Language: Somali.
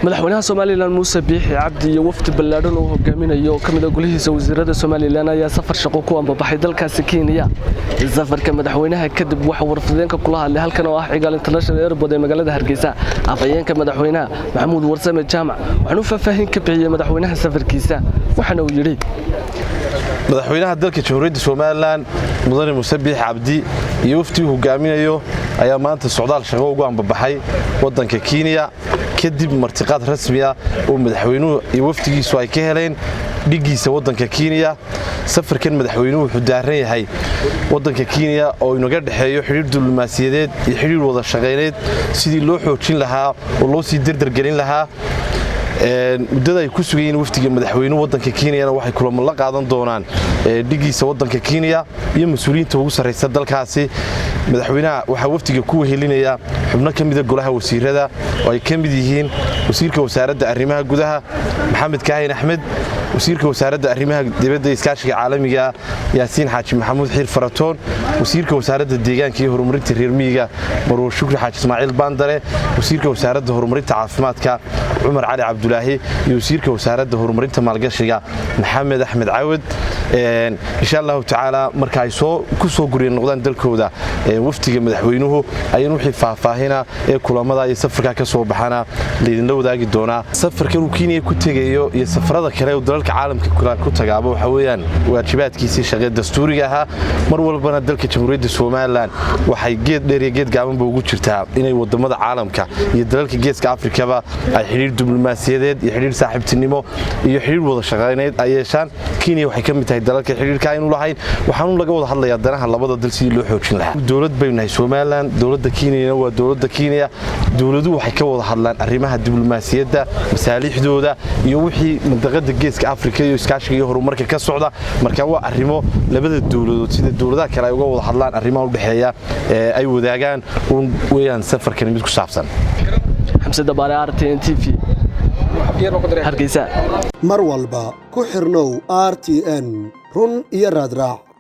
Madaxweynaha Somaliland Muuse Biixi Cabdi iyo wafdi ballaadhan uu hogaaminayo oo ka mid ah golihiisa wasiirada Somaliland ayaa safar shaqo ku ambabaxay dalkaasi Kenya. Safarka madaxweynaha kadib waxa warfideenka kula hadlay halkan oo ah Cigaal International Airport ee magaalada Hargeysa afhayeenka madaxweynaha Maxamuud Warsame Jaamac, waxaana uu faahfaahin ka bixiyay madaxweynaha safarkiisa, waxaana uu yidhi: Madaxweynaha dalka Jamhuuriyadda Somaliland, Mudane Muuse Biix Cabdi, iyo waftiguu hogaaminayo ayaa maanta socdaal shaqo ugu ambabaxay waddanka Kenya, kadib martiqaad rasmi ah oo madaxweynuhu iyo wafdigiisu ay ka heleen dhiggiisa waddanka Kenya. Safarkan madaxweynuhu wuxuu daaran yahay waddanka Kenya oo inaga dhexeeyo xidhiir diblomaasiyadeed iyo xidhiir wada shaqayneed sidii loo xoojin lahaa oo loo sii derdergelin lahaa. Muddada ay ku sugayiin wafdiga madaxweynuhu waddanka Kenyana, waxay kulamo la qaadan doonaan dhiggiisa waddanka Kenya iyo mas-uuliyiinta ugu sarraysa dalkaasi. Madaxweynaha waxaa wafdiga ku wehelinaya xubno ka mida golaha wasiirada oo ay ka mid yihiin wasiirka wasaaradda arrimaha gudaha, Maxamed Kaahin Axmed, wasiirka wasaaradda arrimaha dibadda iskaashiga caalamiga, Yaasiin Xaaji Maxamuud Xiir Faratoon, wasiirka wasaaradda deegaanka iyo horumarinta reer miyiga, Marwo Shukri Xaaji Ismaaciil Baandare, wasiirka wasaaradda horumarinta caafimaadka, Cumar Cali Cabdulaahi, iyo wasiirka wasaaradda horumarinta maalgashiga, Maxamed Axmed Cawad. Insha Allahu tacaala, marka ay ku soo gurya noqdaan dalkooda wafdiga madaxweynuhu, ayaan wixii faahfaahina ee kulamada iyo safarkaa ka soo baxana laydinla wadaagi doonaa. Safarkan uu Kenya ku tegayo iyo safarada kale uu dalalka caalamka ku tagaaba waxa weeyaan waajibaadkiisii shaqee dastuuriga ahaa. Mar walbana dalka Jamhuuriyadda Somaliland waxay geed dheer iyo geed gaabanba ugu jirtaa inay wadamada caalamka iyo dalalka Geeska Afrikaba ay xidhiir diblomaasiyadeed iyo xidhiir saaxiibtinimo iyo xidhiir wada shaqayneed ay yeeshaan. Kenya waxay ka mid tahay dalalka xidhiirka aynu lahayn. Waxaanu laga wada hadlayaa danaha labada dal sidii loo xoojin lahaa. Dowlad baynu nahay Somaliland, dowladda Kenyana waa dowladda Kenya. Dowladuhu waxay ka wada hadlaan arrimaha diblomaasiyadda, masaaliixdooda iyo wixii mandaqada Geeska Afrika iyo iskaashiga iyo horumarka ka socda. Marka waa arrimo labada dowladood sida dowladaha kale ay uga wada hadlaan arrimaha u dhexeeya ee ay wadaagaan uun weeyaan safarkani mid ku saabsan. Xamse Dabaare, RTN TV, Hargeysa. Mar walba ku xirnow RTN, run iyo raadraac.